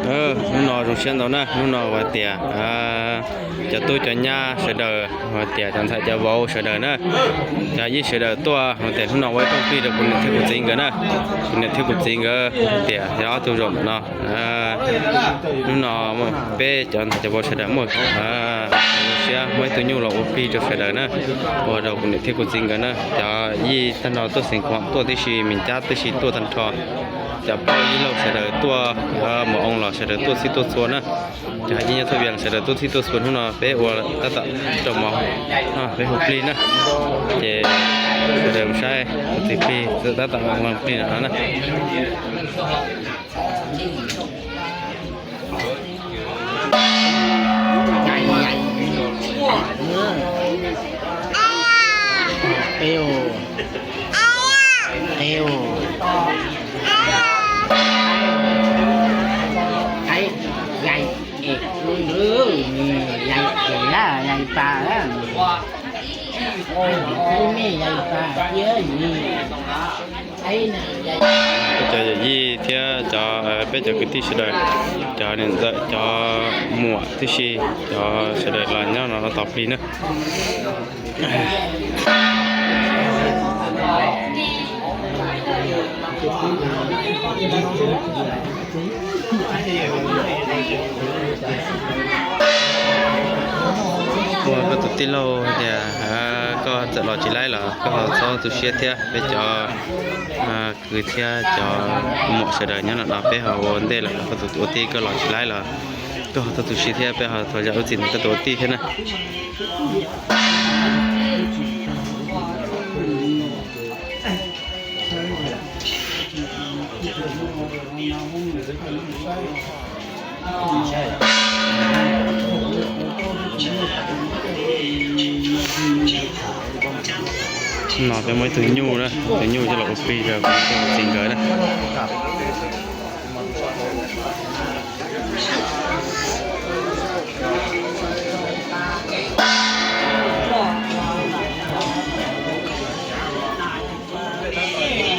Hnub no zoo siab ntau na, hnub no hais tias cov tub cov nyab sawv daws, hais tias cov ntxhais cov vauv sawv daws na, cov yij sawv daws tuaj hais tias hnub no ua ib rooj plig rau kuv niam thiab kuv txiv nkawd na. Kuv niam thiab kuv txiv nkawd hais tias yog ob tug zaum no, hnub no peb cov ntxhais cov vauv sawv daws muaj zoo siab muab ib tug nyuj los ua plig rau sawv daws na, ua rau kuv niam thiab kuv txiv nkawd na. Cov yij tag nrho tuaj xeev Khuam tuaj tib si, Mes Cab tib si tuaj tag nrho, cov pog yij laug sawv daws tuaj, mus oo los sawv daws tuaj txhij tuaj txhua na. Cov yij nyob thaj Vias sawv daws tuaj txhij tuaj txhua hnub no peb ua tab tom rau mov, peb hu plig na. Ces sawv daws mus saib txiv plig tab tom ua plig no na. Peb cov yawm yij thiab cov, peb cov kwv tij sawv daws, cov niam ntxawm cov muam tib si, cov sawv daws los nyob no tos plig na. Ua koj tus tij laug tias koj txawm los tsis laib los koj ho txhob tu siab thiab, peb cov kwv thiab cov muam sawv daws nyob no no peb ho ua ntej lawm, koj tus ua tij koj los tsis laib los koj ho txhob tu siab thiab, peb ho thov zam lub txim ntawm koj tus ua tij thiab na. No peb muab ib tug nyuj na, tus nyuj coj los ua plig rau kuv txiv nkawd na.